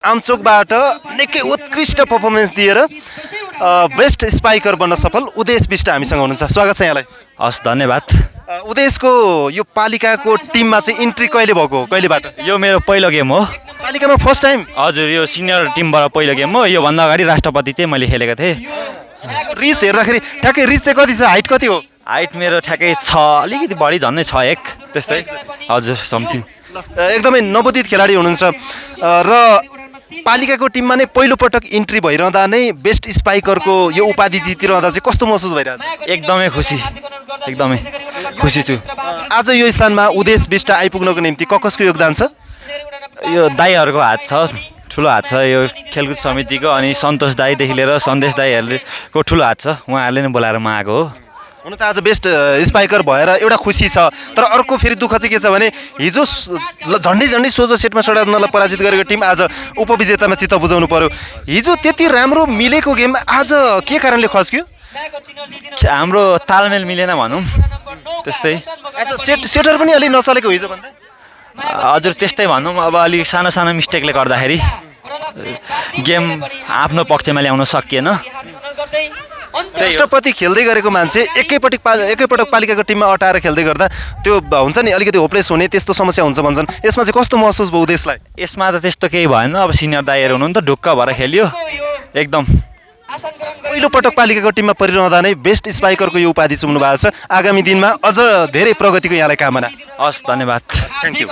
आमचोकबाट निकै उत्कृष्ट पर्फर्मेन्स दिएर बेस्ट स्पाइकर बन्न सफल उदेश बिष्ट हामीसँग हुनुहुन्छ। स्वागत छ यहाँलाई। हस्, धन्यवाद। उदेशको यो पालिकाको टिममा चाहिँ इन्ट्री कहिले भएको, कहिलेबाट? यो मेरो पहिलो गेम हो। पालिकामा फर्स्ट टाइम? हजुर, यो सिनियर टिमबाट पहिलो गेम हो। योभन्दा अगाडि राष्ट्रपति चाहिँ मैले खेलेको थिएँ। रिच हेर्दाखेरि ठ्याक्कै रिच चाहिँ कति छ, हाइट कति हो? हाइट मेरो ठ्याक्कै छ, अलिकति बढी, झन्डै 6'1" त्यस्तै। हजुर, समथिङ। एकदमै नवोदित खेलाडी हुनुहुन्छ र पालिकाको टिममा नै पहिलोपटक इन्ट्री भइरहँदा नै बेस्ट स्पाइकरको यो उपाधि जितिरहँदा चाहिँ कस्तो महसुस भइरहेछ? एकदमै खुसी, एकदमै खुसी छु। आज यो स्थानमा उदेश बिष्ट आइपुग्नको निम्ति कसको योगदान छ? यो दाईहरूको हात छ, ठुलो हात छ। यो खेलकुद समितिको अनि सन्तोष दाईदेखि लिएर सन्देश दाईहरूको ठुलो हात छ। उहाँहरूले नै बोलाएर म आएको हो। हुन त आज बेस्ट स्पाइकर भएर एउटा खुसी छ, तर अर्को फेरि दुःख चाहिँ के छ भने हिजो झन्डै सोझो सेटमा षड्यन्त्रलाई पराजित गरेको टिम आज उपविजेतामा चित्त बुझाउनु पर्यो। हिजो त्यति राम्रो मिलेको गेम आज के कारणले खस्क्यो? हाम्रो तालमेल मिलेन भनौँ, त्यस्तै। आज सेटर पनि अलि नचलेको हिजो भन्दा? हजुर, त्यस्तै भनौँ। अब अलिक सानो सानो मिस्टेकले गर्दाखेरि गेम आफ्नो पक्षमा ल्याउन सकिएन। राष्ट्रपति खेल्दै गरेको मान्छे एकैपटक पालिकाको टिममा अटाएर खेल्दै गर्दा त्यो हुन्छ नि अलिकति होपलेस हुने त्यस्तो समस्या हुन्छ भन्छन्। यसमा चाहिँ कस्तो महसुस भयो उदेशलाई? यसमा त त्यस्तो केही भएन। अब सिनियर दाईहरू हुनु त ढुक्क भएर खेलियो एकदम। पहिलोपटक पालिकाको टिममा परिरहँदा नै बेस्ट स्पाइकरको यो उपाधि चुम्नु भएको छ। आगामी दिनमा अझ धेरै प्रगतिको यहाँलाई कामना। हस्, धन्यवाद। Thank you.